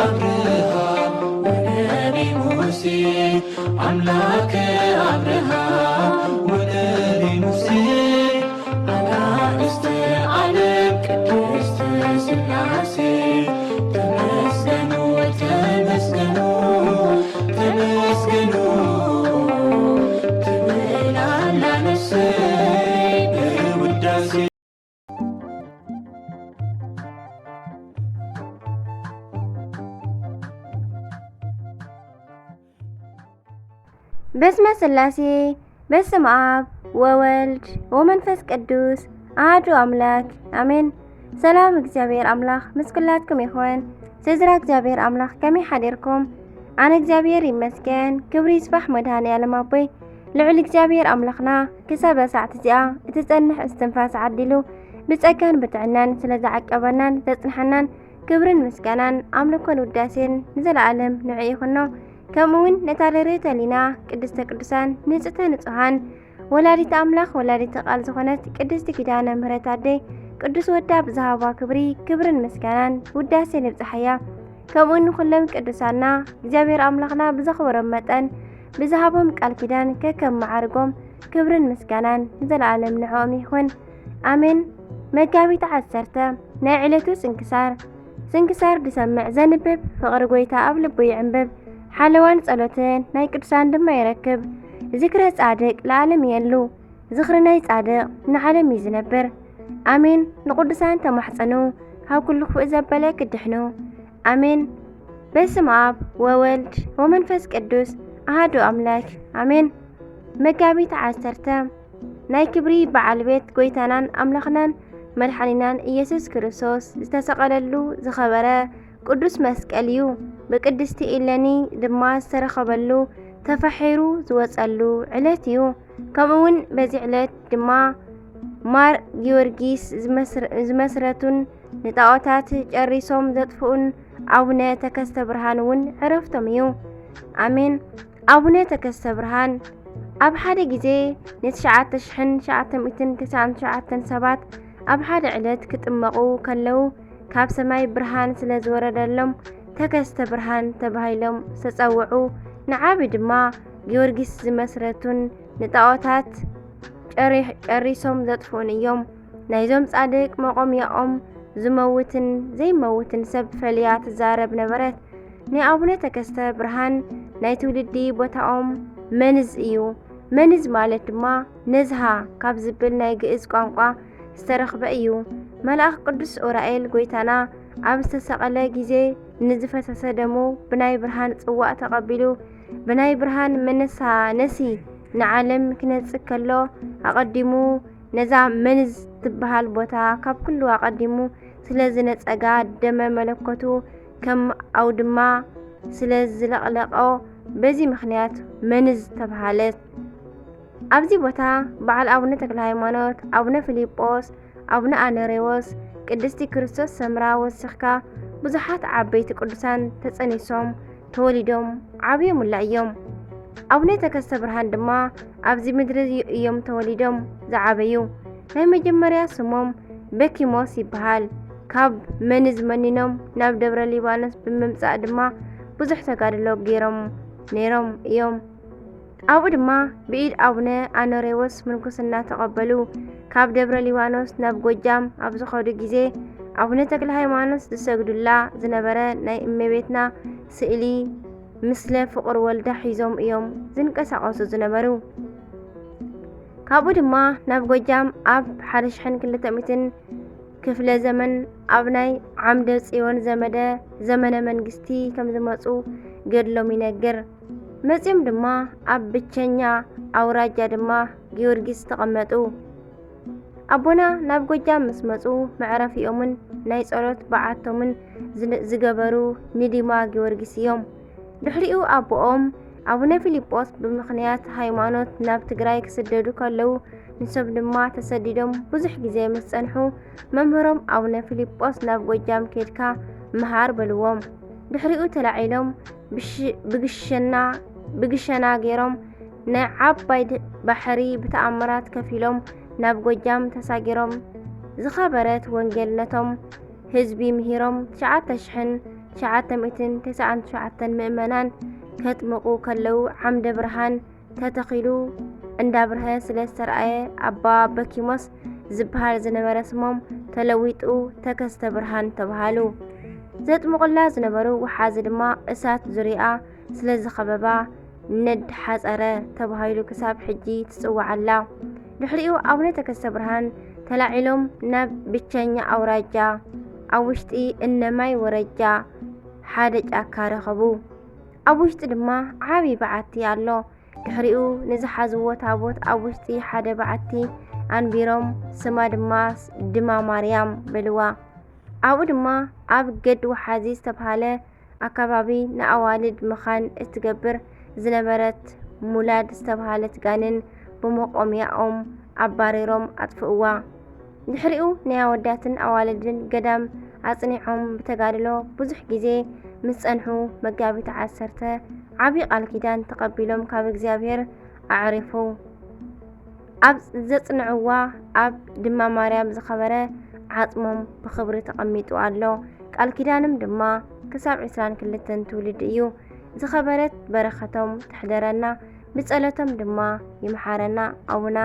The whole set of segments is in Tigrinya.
አብርሃም ወነቢ ሙሴ፣ አምላከ አብርሃም ወነቢ ሙሴ፣ አጋእዝተ ዓለም ቅድስት ሥላሴ፣ ተመስገኑ፣ ተመስገኑ፣ ተመስገኑ ትብል ኣላ ነፍሰይ በውዳሴ። በስመ ሥላሴ፣ በስመ አብ ወወልድ ወመንፈስ ቅዱስ አሐዱ አምላክ አሜን። ሰላም እግዚኣብሔር አምላክ ምስ ኩላትኩም ይኹን። ስድራ እግዚኣብሔር አምላክ ከመይ ሓዲርኩም? ኣነ እግዚኣብሔር ይመስገን፣ ክብሪ ይስባሕ መድኃኔ ዓለም ኣቦይ። ልዑል እግዚኣብሔር ኣምላኽና ክሳብ እዛ ሰዓት እዚኣ እትጸንሕ እስትንፋስ ዓዲሉ ብጸጋን ብጥዕናን ስለ ዝዓቀበናን ዘጽንሐናን ክብርን ምስጋናን ኣምልኮን ውዳሴን ንዘለኣለም ንዑ ይኹኖ። ከምኡ እውን ነታ ርርህተ ህሊና ቅድስተ ቅዱሳን ንጽህተ ንጹሃን ወላዲተ ኣምላኽ ወላዲተ ቃል ዝኾነት ቅድስቲ ኪዳነ ምሕረት ኣደይ ቅዱስ ወዳ ብዝሃባ ክብሪ ክብርን ምስጋናን ውዳሴን ይብጽሓያ። ከምኡ ንኹሎም ቅዱሳና እግዚኣብሔር ኣምላኽና ብዘኽበሮም መጠን ብዝሃቦም ቃል ኪዳን ከከም መዓርጎም ክብርን ምስጋናን ንዘለኣለም ንዕኦም ይኹን። ኣሜን። መጋቢት ዓሰርተ ናይ ዕለቱ ስንክሳር። ስንክሳር ዝሰምዕ ዘንብብ ፍቕሪ ጐይታ ኣብ ልቡ ይዕንብብ። ሓለዋን ጸሎትን ናይ ቅዱሳን ድማ ይረክብ። ዝክረ ጻድቅ ለዓለም የሉ። ዝኽሪ ናይ ጻድቕ ንዓለም እዩ ዝነብር። ኣሜን። ንቅዱሳን ተማሕጸኑ፣ ካብ ኩሉ ክፉእ ዘበለ ክድሕኑ። ኣሜን። በስመ ኣብ ወወልድ ወመንፈስ ቅዱስ ኣሃዱ ኣምላክ ኣሜን። መጋቢት ዓሰርተ ናይ ክብሪ በዓል ቤት ጐይታናን ኣምላኽናን መድሓኒናን ኢየሱስ ክርስቶስ ዝተሰቐለሉ ዝኸበረ ቅዱስ መስቀል እዩ። ብቅድስቲ ኢለኒ ድማ ዝተረኸበሉ ተፋሒሩ ዝወጸሉ ዕለት እዩ። ከምኡ እውን በዚ ዕለት ድማ ማር ጊዮርጊስ ዝመስር-፣ ዝመስረቱን ንጣዖታት ጨሪሶም ዘጥፍኡን ኣቡነ ተከስተ ብርሃን እውን ዕረፍቶም እዩ። ኣሜን። ኣቡነ ተከስተ ብርሃን ኣብ ሓደ ግዜ ንትሽዓተ ሽሕን ትሽዓተ ሚእትን ተስዓን ትሽዓተን ሰባት ኣብ ሓደ ዕለት ክጥመቑ ከለዉ ካብ ሰማይ ብርሃን ስለ ዝወረደሎም ተከስተ ብርሃን ተባሂሎም ዝተጸውዑ፣ ንዓቢ ድማ ጊዮርጊስ ዝመስረቱን ንጣዖታት ጨሪ-፣ ጨሪሶም ዘጥፍኡን እዮም። ናይዞም ጻድቅ መቆምያኦም ዝመውትን ዘይመውትን ሰብ ፈልያ ትዛረብ ነበረት። ናይ ኣቡነ ተከስተ ብርሃን ናይ ትውልዲ ቦታኦም መንዝ እዩ። መንዝ ማለት ድማ ነዝሃ ካብ ዝብል ናይ ግእዝ ቋንቋ ዝተረኽበ እዩ። መልኣኽ ቅዱስ ኡራኤል ጐይታና ኣብ ዝተሰቐለ ግዜ ንዝፈሰሰ ደሙ ብናይ ብርሃን ጽዋእ ተቐቢሉ፣ ብናይ ብርሃን መነሳነሲ ንዓለም ክነጽእ ከሎ፣ ኣቐዲሙ ነዛ መንዝ ትበሃል ቦታ ካብ ኩሉ ኣቐዲሙ ስለ ዝነጸጋ፣ ደመ መለኮቱ ከም ኣውድማ ስለ ዝለቕለቖ፣ በዚ ምኽንያት መንዝ ተባሃለት። ኣብዚ ቦታ በዓል ኣቡነ ተክለ ሃይማኖት፣ ኣቡነ ፊልጶስ፣ ኣቡነ ኣነሬዎስ፣ ቅድስቲ ክርስቶስ ሰምራ ወሲኽካ ብዙሓት ዓበይቲ ቅዱሳን ተጸኒሶም፣ ተወሊዶም፣ ዓብዮምላ እዮም። ኣቡነ ተከስተ ብርሃን ድማ ኣብዚ ምድሪ እዮም ተወሊዶም ዝዓበዩ። ናይ መጀመርያ ስሞም በኪሞስ ይበሃል። ካብ መንዝ መኒኖም ናብ ደብረ ሊባኖስ ብምምጻእ ድማ ብዙሕ ተጋድሎ ገይሮም ነይሮም እዮም። ኣብኡ ድማ ብኢድ ኣቡነ ኣኖሬዎስ ምንኩስና ተቐበሉ። ካብ ደብረ ሊባኖስ ናብ ጎጃም ኣብ ዝኸዱ ግዜ ኣቡነ ተክለ ሃይማኖት ዝሰግዱላ ዝነበረ ናይ እመቤትና ስእሊ ምስለ ፍቁር ወልዳ ሒዞም እዮም ዝንቀሳቐሱ ዝነበሩ። ካብኡ ድማ ናብ ጎጃም ኣብ ሓደ ሽሕን ክልተ ሚእትን ክፍለ ዘመን ኣብ ናይ ዓምደ ጽዮን ዘመደ ዘመነ መንግስቲ ከም ዝመጹ ገድሎም ይነግር። መጺኦም ድማ ኣብ ብቸኛ ኣውራጃ ድማ ጊዮርጊስ ተቐመጡ። ኣቦና ናብ ጎጃም ምስ መጹ መዕረፊኦምን ናይ ጸሎት በዓቶምን ዝን-፣ ዝገበሩ ንዲማ ጊዮርጊስ እዮም። ድሕሪኡ ኣቦኦም ኣቡነ ፊልጶስ ብምኽንያት ሃይማኖት ናብ ትግራይ ክስደዱ ከለዉ፣ ንሶም ድማ ተሰዲዶም ብዙሕ ግዜ ምስ ጸንሑ፣ መምህሮም ኣቡነ ፊልጶስ ናብ ጎጃም ኬድካ ምሃር በልዎም። ድሕሪኡ ተላዒሎም ብሽ-፣ ብግሸና፣ ብግሸና ገይሮም ናይ ዓባይ ድ-፣ ባሕሪ ብተኣምራት ከፊሎም ናብ ጎጃም ተሳጊሮም ዝኸበረት ወንጌል ነቶም ህዝቢ ምሂሮም ትሽዓተ ሽሕን ትሽዓተ ሚእትን ተስዓን ትሽዓተን ምእመናን ከጥምቑ ከለዉ ዓምደ ብርሃን ተተኺሉ እንዳብርሀ ስለ ዝተርኣየ ኣባ በኪሞስ ዝበሃል ዝነበረ ስሞም ተለዊጡ ተከስተ ብርሃን ተባሃሉ። ዘጥምቑላ ዝነበሩ ወሓዚ ድማ እሳት ዙሪኣ ስለ ዝኸበባ ነድ ሓፀረ ተባሂሉ ክሳብ ሕጂ ትፅዋዕ ኣላ። ድሕሪኡ ኣቡነ ተከስተ ብርሃን ተላዒሎም ናብ ብቸኛ ኣውራጃ ኣብ ውሽጢ እነማይ ወረጃ ሓደ ጫካ ረኸቡ። ኣብ ውሽጢ ድማ ዓብዪ በዓቲ ኣሎ። ድሕሪኡ ንዝሓዝዎ ታቦት ኣብ ውሽጢ ሓደ በዓቲ ኣንቢሮም ስማ ድማ ድማ ማርያም በልዋ። ኣብኡ ድማ ኣብ ገድ ወሓዚ ዝተብሃለ ኣከባቢ ንኣዋልድ መኻን እትገብር ዝነበረት ሙላድ ዝተብሃለት ጋንን ብመቖሚያኦም ኣባሪሮም ኣጥፍእዋ። ድሕሪኡ ናይ ኣወዳትን ኣዋልድን ገዳም ኣጽኒዖም ብተጋድሎ ብዙሕ ግዜ ምስ ጸንሑ መጋቢት ዓሰርተ ዓቢ ቃል ኪዳን ተቐቢሎም ካብ እግዚኣብሔር ኣዕሪፉ። ኣብ ዘጽንዕዋ ኣብ ድማ ማርያም ዝኸበረ ዓጽሞም ብኽብሪ ተቐሚጡ ኣሎ። ቃል ኪዳንም ድማ ክሳብ ዕስራን ክልተን ትውልዲ እዩ። ዝኸበረት በረኸቶም ትሕደረና፣ ብጸሎቶም ድማ ይምሓረና። ኣቡና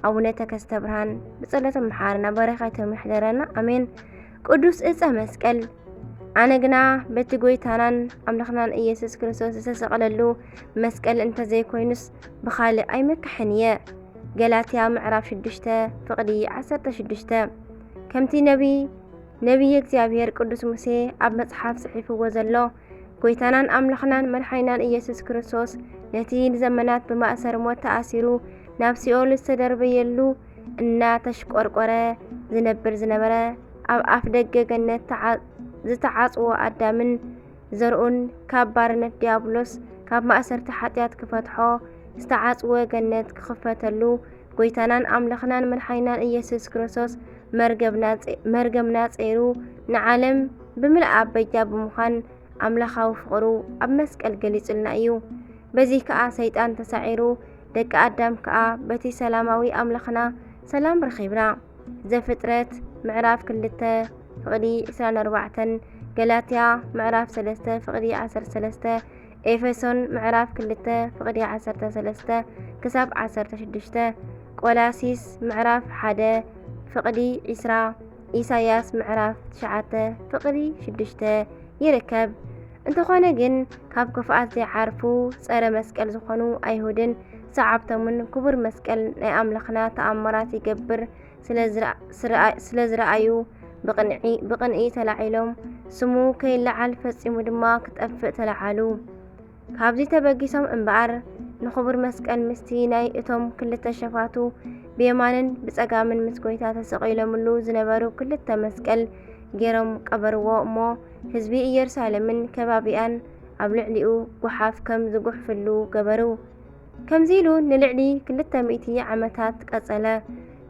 ኣቡነ ተከስተ ብርሃን ብጸሎቶም ምሓረና፣ በረኸቶም ይሕደረና። ኣሜን። ቅዱስ እፀ መስቀል። ኣነ ግና በቲ ጎይታናን ኣምላኽናን ኢየሱስ ክርስቶስ ዝተሰቐለሉ መስቀል እንተዘይኮይኑስ ብኻልእ ኣይመክሕን እየ። ገላትያ ምዕራፍ ሽዱሽተ ፍቕዲ ዓሰርተ ሽዱሽተ። ከምቲ ነቢ ነቢየ እግዚኣብሔር ቅዱስ ሙሴ ኣብ መጽሓፍ ጽሒፍዎ ዘሎ፣ ጎይታናን ኣምላኽናን መድሓኒናን ኢየሱስ ክርስቶስ ነቲ ንዘመናት ብማእሰር ሞት ተኣሲሩ ናብ ሲኦል ዝተደርበየሉ እናተሽቆርቆረ ዝነብር ዝነበረ፣ ኣብ ኣፍ ደገ ገነት ተዓ-፣ ዝተዓጽዎ ኣዳምን ዘርኡን ካብ ባርነት ዲያብሎስ ካብ ማእሰርቲ ሓጢኣት ክፈትሖ ዝተዓጽወ ገነት ክኽፈተሉ ጎይታናን ኣምላኽናን መድሓኒናን ኢየሱስ ክርስቶስ መርገብና ጸ-፣ መርገምና ጸይሩ ንዓለም ብምልኣ በጃ ብምዃን ኣምላኻዊ ፍቕሩ ኣብ መስቀል ገሊጹልና እዩ። በዚ ከኣ ሰይጣን ተሳዒሩ፣ ደቂ ኣዳም ከኣ በቲ ሰላማዊ ኣምላኽና ሰላም ረኺብና። ዘፍጥረት ምዕራፍ ክልተ ፍቕዲ ዕስራን ኣርባዕተን፣ ገላትያ ምዕራፍ ሰለስተ ፍቕዲ ዓሰርተ ሰለስተ፣ ኤፌሶን ምዕራፍ ክልተ ፍቕዲ ዓሰርተ ሰለስተ ክሳብ ዓሰርተ ሽዱሽተ፣ ቆላሲስ ምዕራፍ ሓደ ፍቕዲ ዕስራ፣ ኢሳያስ ምዕራፍ ትሽዓተ ፍቕዲ ሽዱሽተ ይርከብ። እንተኾነ ግን ካብ ክፍኣት ዘይዓርፉ ጸረ መስቀል ዝኾኑ ኣይሁድን ሰዓብቶምን ክቡር መስቀል ናይ ኣምላኽና ተኣምራት ይገብር ስለ ዝረኣ-፣ ስረኣ-፣ ስለ ዝረኣዩ ብቕንዒ-፣ ብቕንኢ ተላዒሎም ስሙ ከይለዓል ፈጺሙ ድማ ክጠፍእ ተለዓሉ። ካብዚ ተበጊሶም እምበኣር ንኽቡር መስቀል ምስቲ ናይ እቶም ክልተ ሸፋቱ ብየማንን ብጸጋምን ምስ ጎይታ ተሰቒሎምሉ ዝነበሩ ክልተ መስቀል ገይሮም ቀበርዎ እሞ ህዝቢ ኢየሩሳሌምን ከባቢኣን ኣብ ልዕሊኡ ጓሓፍ ከም ዝጉሕፍሉ ገበሩ። ከምዚ ኢሉ ንልዕሊ ክልተ ሚእቲ ዓመታት ቀጸለ።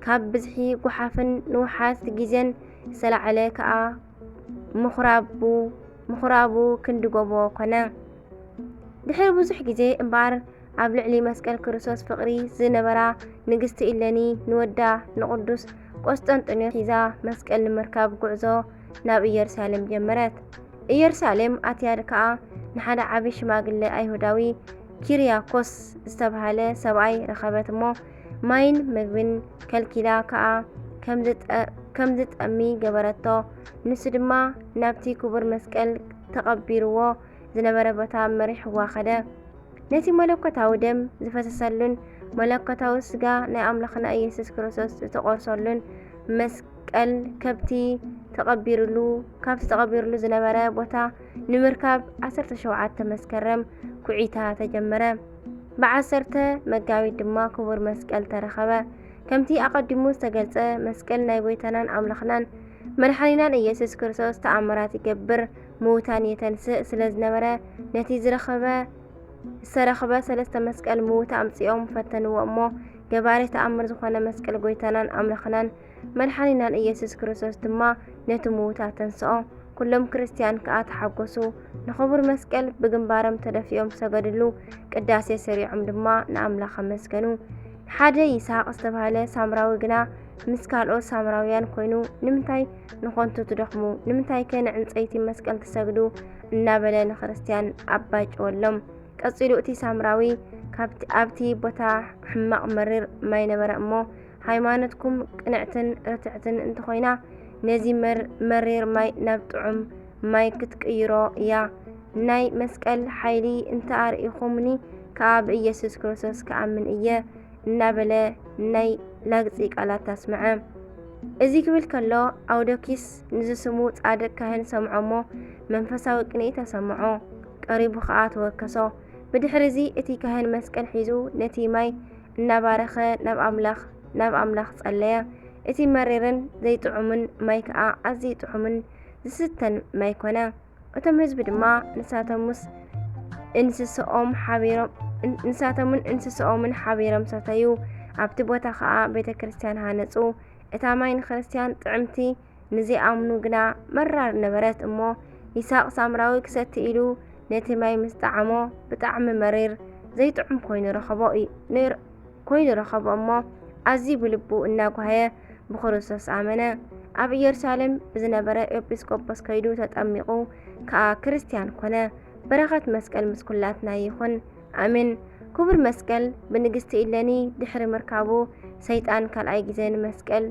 ካብ ብዝሒ ጓሓፍን ንውሓት ግዜን ዝተላዕለ ከኣ ምኹራቡ፣ ምኹራቡ ክንዲ ጎቦ ኮነ። ድሕሪ ብዙሕ ግዜ እምበኣር ኣብ ልዕሊ መስቀል ክርስቶስ ፍቕሪ ዝነበራ ንግስቲ ኢለኒ ንወዳ ንቅዱስ ቆስጠንጢኖስ ሒዛ መስቀል ንምርካብ ጉዕዞ ናብ ኢየሩሳሌም ጀመረት። ኢየሩሳሌም ኣትያ ከኣ ንሓደ ዓቢ ሽማግለ ኣይሁዳዊ ኪርያኮስ ዝተባህለ ሰብኣይ ረኸበት እሞ ማይን መግብን ከልኪላ ከኣ ከም ዝጠ-፣ ከም ዝጠሚ ገበረቶ። ንሱ ድማ ናብቲ ክቡር መስቀል ተቐቢርዎ ዝነበረ ቦታ መሪሕዋ ከደ። ነቲ መለኮታዊ ደም ዝፈሰሰሉን መለኮታዊ ስጋ ናይ ኣምላኽና ኢየሱስ ክርስቶስ ዝተቖርሰሉን መስቀል ከብቲ ተቐቢርሉ፣ ካብቲ ተቐቢርሉ ዝነበረ ቦታ ንምርካብ ዓሰርተ ሸውዓተ መስከረም ኩዒታ ተጀመረ። ብዓሰርተ መጋቢት ድማ ክቡር መስቀል ተረኸበ። ከምቲ ኣቐዲሙ ዝተገልጸ፣ መስቀል ናይ ጎይታናን ኣምላኽናን መድሓኒናን ኢየሱስ ክርስቶስ ተኣምራት ይገብር፣ ምዉታን የተንስእ ስለ ዝነበረ፣ ነቲ ዝረኸበ፣ ዝተረኽበ ሰለስተ መስቀል ምዉት ኣምጺኦም ፈተንዎ እሞ፣ ገባሪ ተኣምር ዝኾነ መስቀል ጎይታናን ኣምላኽናን መድሓኒናን ኢየሱስ ክርስቶስ ድማ ነቲ ምዉት ኣተንስኦ። ኩሎም ክርስትያን ከኣ ተሓጎሱ። ንኽቡር መስቀል ብግንባሮም ተደፊኦም ሰገድሉ። ቅዳሴ ሰሪዖም ድማ ንኣምላኽ ኣመስገኑ። ሓደ ይስሐቅ ዝተባህለ ሳምራዊ ግና ምስ ካልኦት ሳምራውያን ኮይኑ፣ "ንምንታይ ንኾንቱ ትደኽሙ? ንምንታይከ ንዕንጸይቲ መስቀል ትሰግዱ? እናበለ ንክርስትያን ኣባጨወሎም። ቀጺሉ እቲ ሳምራዊ፣ "ካብቲ፣ ኣብቲ ቦታ ሕማቕ መሪር ማይ ነበረ እሞ፣ ሃይማኖትኩም ቅንዕትን ርትዕትን እንተኾይና፣ ነዚ መር-፣ መሪር ማይ ናብ ጥዑም ማይ ክትቅይሮ እያ። ናይ መስቀል ሓይሊ እንተኣርኢኹምኒ ከኣ ብኢየሱስ ክርስቶስ ክኣምን እየ" እናበለ ናይ ላግጺ ቃላት ኣስምዐ። እዚ ክብል ከሎ፣ ኣውዶኪስ ንዚ ስሙ ጻድቕ ካህን ሰምዖ እሞ፣ መንፈሳዊ ቅንኢ ተሰምዖ፣ ቀሪቡ ኸኣ ተወከሶ። ብድሕሪ እዚ እቲ ካህን መስቀል ሒዙ ነቲ ማይ እናባረኸ ናብ ኣምላኽ፣ ናብ ኣምላኽ ጸለየ። እቲ መሪርን ዘይጥዑምን ማይ ከኣ ኣዝዩ ጥዑምን ዝስተን ማይ ኮነ። እቶም ህዝቢ ድማ ንሳቶምስ እንስስኦም ሓቢሮም፣ ንሳቶምን እንስስኦምን ሓቢሮም ሰተዩ። ኣብቲ ቦታ ኸኣ ቤተ ክርስቲያን ሃነጹ። እታ ማይ ንክርስትያን ጥዕምቲ፣ ንዘይኣምኑ ግና መራር ነበረት እሞ፣ ይስሐቅ ሳምራዊ ክሰቲ ኢሉ ነቲ ማይ ምስ ጠዓሞ፣ ብጣዕሚ መሪር፣ ዘይጥዑም ኮይኑ ረኸቦ እዩ፣ ነይር-፣ ኮይኑ ረኸቦ እሞ፣ ኣዝዩ ብልቡ እናጓሃየ ብክርስቶስ ኣመነ። ኣብ ኢየሩሳሌም ብዝነበረ ኤጲስቆጶስ ከይዱ ተጠሚቑ ከኣ ክርስትያን ኮነ። በረኸት መስቀል ምስ ኩላትና ይኹን። ኣሜን። ክቡር መስቀል ብንግስቲ ኢለኒ ድሕሪ ምርካቡ፣ ሰይጣን ካልኣይ ግዜ ንመስቀል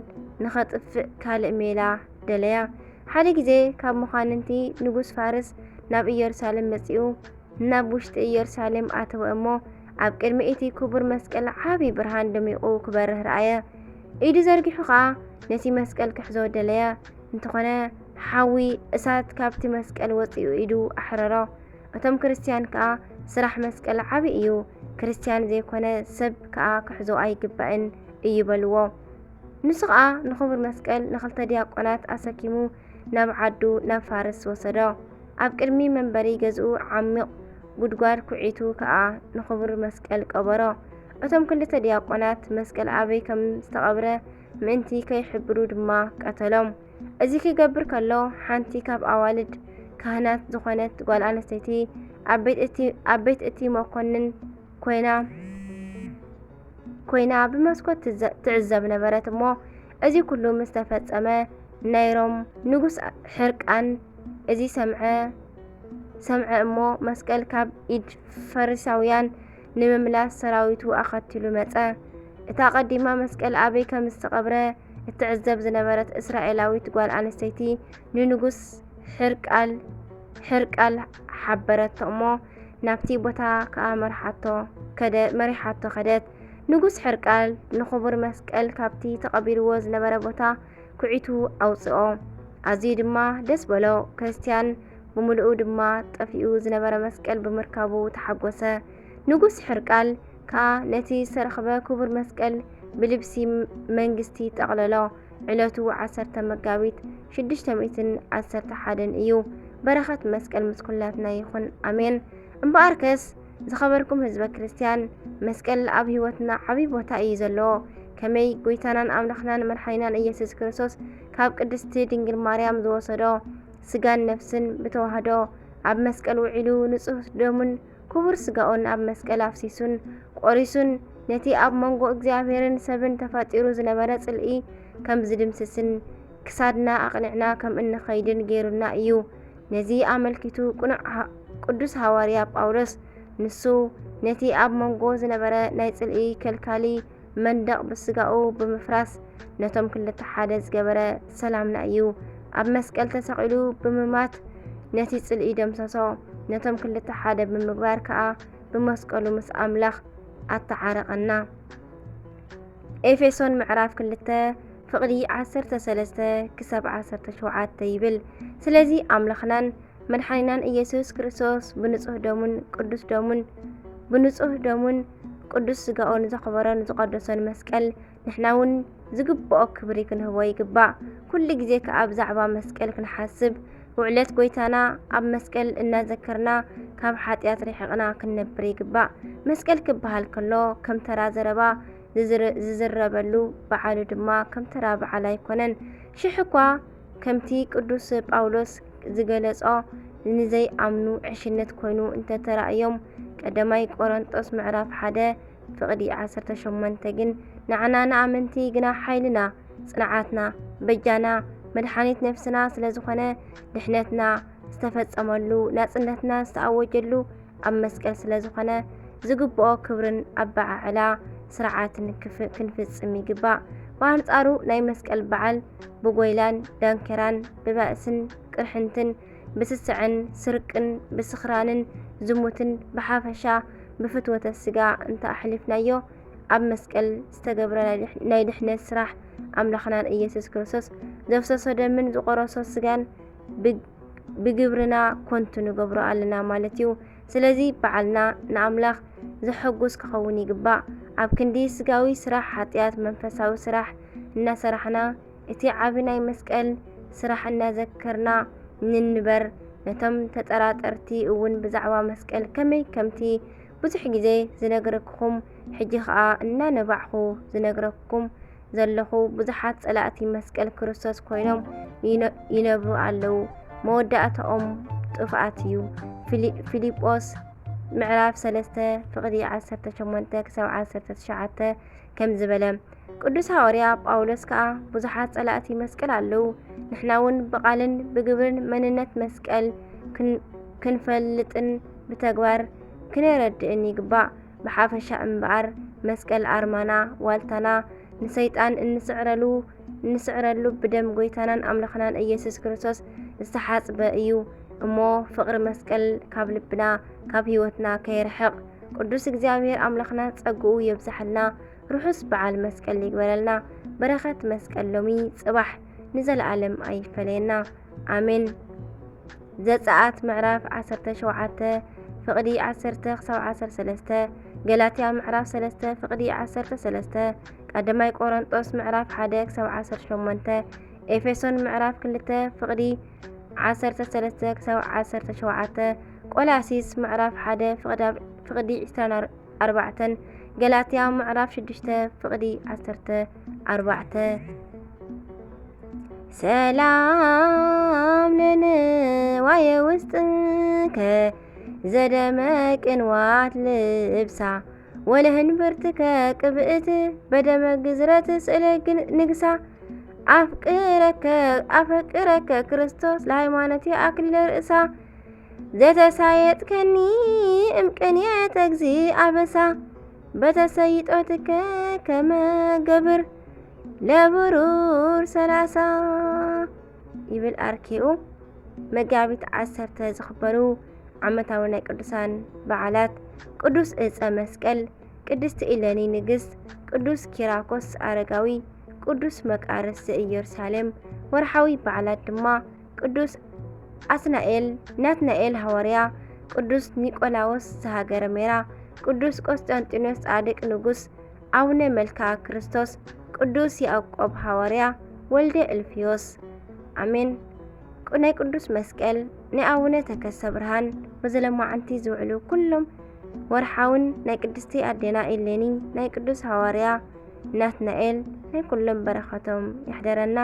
ንኸጥፍእ ካልእ ሜላ ደለያ። ሓደ ግዜ ካብ መኳንንቲ ንጉስ ፋርስ ናብ ኢየሩሳሌም መጺኡ፣ ናብ ውሽጢ ኢየሩሳሌም ኣተወ እሞ፣ ኣብ ቅድሚ እቲ ክቡር መስቀል ዓቢ ብርሃን ደሚቑ ክበርህ ረኣየ። ኢዱ ዘርጊሑ ኸኣ ነቲ መስቀል ክሕዞ ደለየ። እንተኾነ፣ ሓዊ እሳት ካብቲ መስቀል ወጺኡ ኢዱ ኣሕረሮ። እቶም ክርስትያን ከኣ፣ "ስራሕ መስቀል ዓቢ እዩ፣ ክርስትያን ዘይኮነ ሰብ ከኣ ክሕዞ ኣይግባእን እዩ" በልዎ። ንሱ ኸኣ ንኽቡር መስቀል ንኽልተ ዲያቆናት ኣሰኪሙ ናብ ዓዱ፣ ናብ ፋርስ ወሰዶ። ኣብ ቅድሚ መንበሪ ገዝኡ ዓሚቕ ጉድጓድ ኩዒቱ ከኣ ንኽቡር መስቀል ቀበሮ። እቶም ክልተ ዲያቆናት መስቀል ኣበይ ከም ዝተቐብረ ምእንቲ ከይሕብሩ ድማ ቀተሎም። እዚ ክገብር ከሎ፣ ሓንቲ ካብ ኣዋልድ ካህናት ዝኾነት ጓል ኣንስተይቲ ኣብ ቤት እቲ፣ ኣብ ቤት እቲ መኮንን ኮይና፣ ኮይና ብመስኮት ትዘ-፣ ትዕዘብ ነበረት እሞ፣ እዚ ኩሉ ምስ ተፈጸመ፣ ናይ ሮም ንጉስ ሕርቃን እዚ ሰምዐ፣ ሰምዐ እሞ፣ መስቀል ካብ ኢድ ፈሪሳውያን ንምምላስ ሰራዊቱ ኣኸቲሉ መጸ። እታ ቀዲማ መስቀል ኣበይ ከም ዝተቐብረ እትዕዘብ ዝነበረት እስራኤላዊት ጓል ኣንስተይቲ ንንጉስ ሕርቃል፣ ሕርቃል ሓበረቶ እሞ፣ ናብቲ ቦታ ከኣ መርሓቶ ከደ-፣ መሪሓቶ ከደት። ንጉስ ሕርቃል ንኽቡር መስቀል ካብቲ ተቐቢርዎ ዝነበረ ቦታ ኩዒቱ ኣውጽኦ። ኣዝዩ ድማ ደስ በሎ። ክርስትያን ብምሉኡ ድማ ጠፊኡ ዝነበረ መስቀል ብምርካቡ ተሓጎሰ። ንጉስ ሕርቃል ከኣ ነቲ ዝተረኽበ ክቡር መስቀል ብልብሲ መንግስቲ ጠቕለሎ። ዕለቱ ዓሰርተ መጋቢት ሽዱሽተ ሚእትን ዓሰርተ ሓደን እዩ። በረኸት መስቀል ምስ ኩላትና ይኹን። ኣሜን። እምበኣርከስ፣ ዝኸበርኩም ህዝበ ክርስትያን፣ መስቀል ኣብ ህይወትና ዓቢ ቦታ እዩ ዘለዎ። ከመይ ጎይታናን ኣምላኽናን መድሓኒናን ኢየሱስ ክርስቶስ ካብ ቅድስቲ ድንግል ማርያም ዝወሰዶ ስጋን ነፍስን ብተዋህዶ ኣብ መስቀል ውዒሉ ንጹህ ደሙን ክቡር ስጋኡን ኣብ መስቀል ኣፍሲሱን ቆሪሱን ነቲ ኣብ መንጎ እግዚኣብሔርን ሰብን ተፈጢሩ ዝነበረ ጽልኢ ከም ዝድምስስን ክሳድና ኣቕኒዕና ከም እንኸይድን ገይሩና እዩ። ነዚ ኣመልኪቱ ቅኑዕ ሃ-፣ ቅዱስ ሃዋርያ ጳውሎስ ንሱ ነቲ ኣብ መንጎ ዝነበረ ናይ ጽልኢ ከልካሊ መንደቕ ብስጋኡ ብምፍራስ ነቶም ክልተ ሓደ ዝገበረ ሰላምና እዩ። ኣብ መስቀል ተሰቒሉ ብምማት ነቲ ጽልኢ ደምሰሶ። ነቶም ክልተ ሓደ ብምግባር ከኣ ብመስቀሉ ምስ ኣምላኽ ኣተዓረቐና። ኤፌሶን ምዕራፍ ክልተ ፍቕዲ ዓሰርተ ሰለስተ ክሳብ ዓሰርተ ሸውዓተ ይብል። ስለዚ ኣምላኽናን መድሓኒናን ኢየሱስ ክርስቶስ ብንጹህ ደሙን ቅዱስ ደሙን፣ ብንጹህ ደሙን ቅዱስ ስጋኡን ዘኽበሮን ዝቐደሶን መስቀል ንሕና እውን ዝግብኦ ክብሪ ክንህቦ ይግባእ። ኩሉ ግዜ ከኣ ብዛዕባ መስቀል ክንሓስብ፣ ውዕለት ጎይታና ኣብ መስቀል እናዘከርና ካብ ሓጢኣት ርሒቕና ክንነብር ይግባእ። መስቀል ክበሃል ከሎ ከም ተራ ዘረባ ዝዝረ-፣ ዝዝረበሉ፣ በዓሉ ድማ ከም ተራ በዓል ኣይኮነን። ሽሕ እኳ ከምቲ ቅዱስ ጳውሎስ ዝገለጾ ንዘይኣምኑ ዕሽነት ኮይኑ እንተተራእዮም፣ ቀዳማይ ቆሮንጦስ ምዕራፍ ሓደ ፍቕዲ ዓሰርተ ሸሞንተ ግን፣ ንዓና ንኣመንቲ ግና ሓይልና፣ ጽንዓትና፣ በጃና፣ መድሓኒት ነፍስና ስለ ዝኾነ፣ ድሕነትና፣ ዝተፈጸመሉ፣ ናጽነትና ዝተኣወጀሉ ኣብ መስቀል ስለ ዝኾነ፣ ዝግብኦ ክብርን ኣበዓዕላ ስርዓትን ክፍ-፣ ክንፍጽም ይግባእ። ብኣንጻሩ ናይ መስቀል በዓል ብጎይላን ዳንኬራን ብባእስን ቅርሕንትን ብስስዕን ስርቅን ብስኽራንን ዝሙትን ብሓፈሻ ብፍትወተ ስጋ እንተ ኣሕሊፍናዮ፣ ኣብ መስቀል ዝተገብረ ናይ ድሕ-፣ ናይ ድሕነት ስራሕ ኣምላኽናን ኢየሱስ ክርስቶስ ዘፍሰሶ ደምን ዝቆረሶ ስጋን ብ-፣ ብግብርና ኮንቱ ንገብሮ ኣለና ማለት እዩ። ስለዚ በዓልና ንኣምላኽ ዘሐጉስ ክኸውን ይግባእ። ኣብ ክንዲ ስጋዊ ስራሕ ሓጢኣት፣ መንፈሳዊ ስራሕ እናሰራሕና፣ እቲ ዓቢ ናይ መስቀል ስራሕ እናዘከርና ንንበር። ነቶም ተጠራጠርቲ እውን ብዛዕባ መስቀል ከመይ ከምቲ ብዙሕ ግዜ ዝነግረክኹም፣ ሕጂ ኸኣ እናነባዕኹ ዝነግረኩም ዘለኹ፣ ብዙሓት ጸላእቲ መስቀል ክርስቶስ ኮይኖም ይነ-፣ ይነብሩ ኣለዉ። መወዳእታኦም ጥፍኣት እዩ። ፊሊ-፣ ፊልጶስ ምዕራፍ ሰለስተ ፍቕዲ ዓሰርተ ሸሞንተ ክሳብ ዓሰርተ ትሽዓተ ከም ዝበለ፣ ቅዱስ ሃዋርያ ጳውሎስ ከኣ፣ ብዙሓት ጸላእቲ መስቀል ኣለዉ። ንሕና እውን ብቓልን ብግብርን መንነት መስቀል ክን-፣ ክንፈልጥን ብተግባር ክነረድእን ይግባእ። ብሓፈሻ እምበኣር፣ መስቀል ኣርማና፣ ዋልታና፣ ንሰይጣን እንስዕረሉ፣ እንስዕረሉ ብደም ጎይታናን ኣምላኽናን ኢየሱስ ክርስቶስ ዝተሓጽበ እዩ። እሞ ፍቕሪ መስቀል ካብ ልብና፣ ካብ ህይወትና ከይርሕቕ፣ ቅዱስ እግዚኣብሔር ኣምላኽና ጸግኡ የብዝሓልና። ርሑስ በዓል መስቀል ይግበረልና። በረኸት መስቀል ሎሚ ጽባሕ ንዘለኣለም ኣይፈለየና። ኣሜን። ዘጸኣት ምዕራፍ ዓሰርተ ሸውዓተ ፍቕዲ ዓሰርተ ክሳብ ዓሰርተ ሰለስተ፣ ገላትያ ምዕራፍ ሰለስተ ፍቕዲ ዓሰርተ ሰለስተ፣ ቀዳማይ ቆሮንጦስ ምዕራፍ ሓደ ክሳብ ዓሰርተ ሸሞንተ፣ ኤፌሶን ምዕራፍ ክልተ ፍቕዲ ዓሰርተ ሰለስተ ክሳብ ዓሰርተ ሸውዓተ፣ ቆላሲስ ምዕራፍ ሓደ ፍቕዲ፣ ፍቕዲ ዕስራን ኣርባዕተን፣ ገላትያ ምዕራፍ ሽዱሽተ ፍቕዲ ዓሰርተ ኣርባዕተ። ሰላም ለንዋየ ውስጥከ ዘደመ ቅንዋት ልብሳ ወለህንብርትከ ቅብእት በደመ ግዝረት ስእለ ግን-፣ ንግሳ ኣፍቅረከ ኣፈቅረከ ክርስቶስ ለሃይማኖት ኣክሊለ ርእሳ ዘተሳየጥከኒ እምቅንየት እግዚእ ኣበሳ በተሰይጦትከ ከመ ገብር ለብሩር ሰላሳ ይብል ኣርኬኡ። መጋቢት ዓሰርተ ዝኽበሩ ዓመታዊ ናይ ቅዱሳን በዓላት ቅዱስ እፀ መስቀል፣ ቅድስቲ ኢለኒ ንግስት፣ ቅዱስ ኪራኮስ ኣረጋዊ፣ ቅዱስ መቃርስ ዘኢየሩሳሌም። ወርሓዊ በዓላት ድማ ቅዱስ ኣስናኤል፣ ናትናኤል ሃዋርያ፣ ቅዱስ ኒቆላዎስ ዘሃገረ ሜራ፣ ቅዱስ ቆስጠንጢኖስ ጻድቅ ንጉስ፣ ኣቡነ መልክኣ ክርስቶስ፣ ቅዱስ ያዕቆብ ሃዋርያ፣ ወልደ እልፍዮስ። ኣሜን። ቁ-፣ ናይ ቅዱስ መስቀል፣ ናይ ኣቡነ ተከሰ ብርሃን፣ በዚ ለማዓንቲ ዝውዕሉ ኩሎም ወርሓውን ናይ ቅድስቲ ኣዴና ኤሌኒ፣ ናይ ቅዱስ ሃዋርያ ናትናኤል፣ ናይ ኩሎም በረኸቶም ይሕደረና፣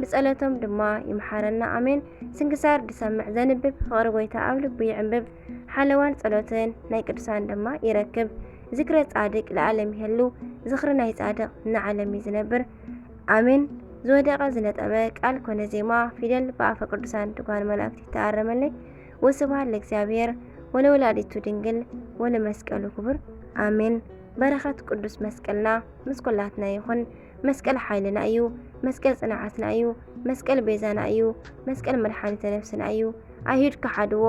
ብጸሎቶም ድማ ይምሓረና። ኣሜን። ስንክሳር ዝሰምዕ ዘንብብ፣ ፍቕሪ ጎይታ ኣብ ልቡ ይዕንብብ፣ ሓለዋን ጸሎትን ናይ ቅዱሳን ድማ ይረክብ። ዝክረ ጻድቅ ለዓለም ይሄሉ፣ ዝኽሪ ናይ ጻድቅ ንዓለም እዩ ዝነብር። ኣሜን። ዝወደቐ ዝነጠበ ቃል ኮነ ዜማ ፊደል ብኣፈ ቅዱሳን ትጓን መላእክት ይተኣረመለይ። ወስብሐት ለእግዚኣብሔር ወለወላዲቱ ድንግል ወለመስቀሉ ክቡር። ኣሜን። በረኸት ቅዱስ መስቀልና ምስ ኩላትና ይኹን። መስቀል ሓይልና እዩ። መስቀል ጽንዓትና እዩ። መስቀል ቤዛና እዩ። መስቀል መድሓኒተ ነፍስና እዩ። ኣይሁድ ከሓድዎ፣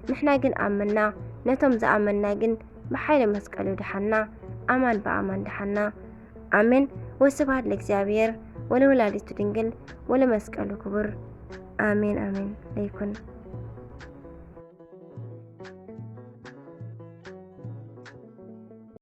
ንሕና ግን ኣመና። ነቶም ዝኣመና ግን ብሓይሊ መስቀሉ ደሓና። ኣማን ብኣማን ደሓና። ኣሜን። ወስብሐት ለእግዚኣብሔር ወለወላዲቱ ድንግል ወለመስቀሉ ክቡር። ኣሜን፣ ኣሜን። ለይኩን።